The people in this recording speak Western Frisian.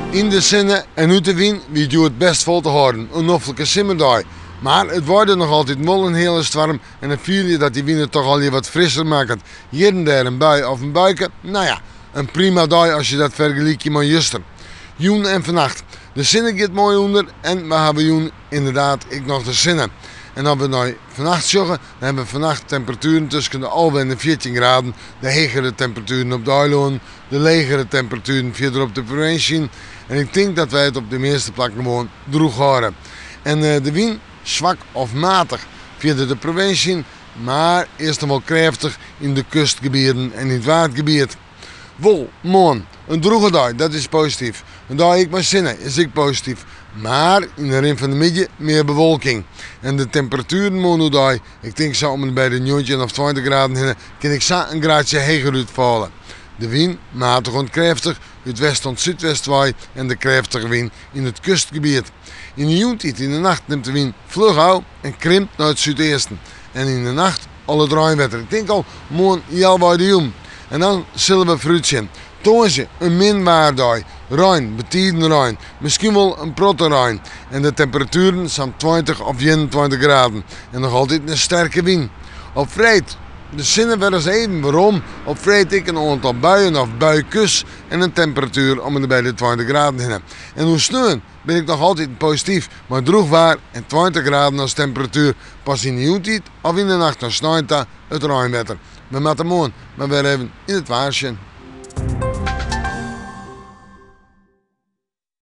Yn de sinne en út de wyn wie it hjoed bêst fol te hâlden, in noflike simmerdei. Mar it waaide noch altyd wol in heale stoarm en dan fiel je dat dy wyn it toch allegear wat frisser makket. Hjir en dêr in bui of in buike, no ja, in prima dei as je dat fergelykje mei juster. Jûn en fannacht. De sinne giet moai ûnder en we hawwe jûn ynderdaad ek noch de sinne. En as we nei fannacht sjogge, dan hawwe we fannacht temperatueren tusken de 11 en de 14 graden, de hegere temperatueren op de eilânen, de legere temperatueren fierder op de provinsje. En ik tink dat wy it op de measte plakken gewoan drûch hâlde. En de wyn swak of matich fierder de provinsje, mar earst noch wol krêftich yn de kustgebieten en yn it Waadgebiet. Wol, moarn, in drûge dei, dat is posityf. In dei ek mei sinne is ek posityf, mar yn de rin fan de middei mear bewolking. En de temperatueren moarn oerdei, ik tink sa om en by de 19 of 20 graden hinne, kin ek sa in graadsje heger útfalle. De wyn, matich oant krêftich, út west oant súdwest wei en de krêftige wyn yn it kustgebiet. Yn de jûntiid yn de nacht nimt de wyn fluch ôf en krimpt nei it súdeasten. En yn de nacht al it reinwetter. Ik tink al moarn healwei de jûn. En dan sille we foarútsjen. Tongersdei in min waardei. Rein, betiden rein. Miskien wol in protte rein. En de temperatueren sa'n 20 of 21 graden. En noch altyd in sterke wyn. Op freed de sinne wer ris even werom. Op freed ek in oantal buien of buikes en in temperatuer om en by de 20 graden hinne. En oer sneon bin ik noch altyd posityf mei drûch waar en 20 graden as temperatuer. Pas yn de jûntiid of yn de nacht nei snein ta it reinwetter. We moatte moarn mar wer even yn it waar sjen.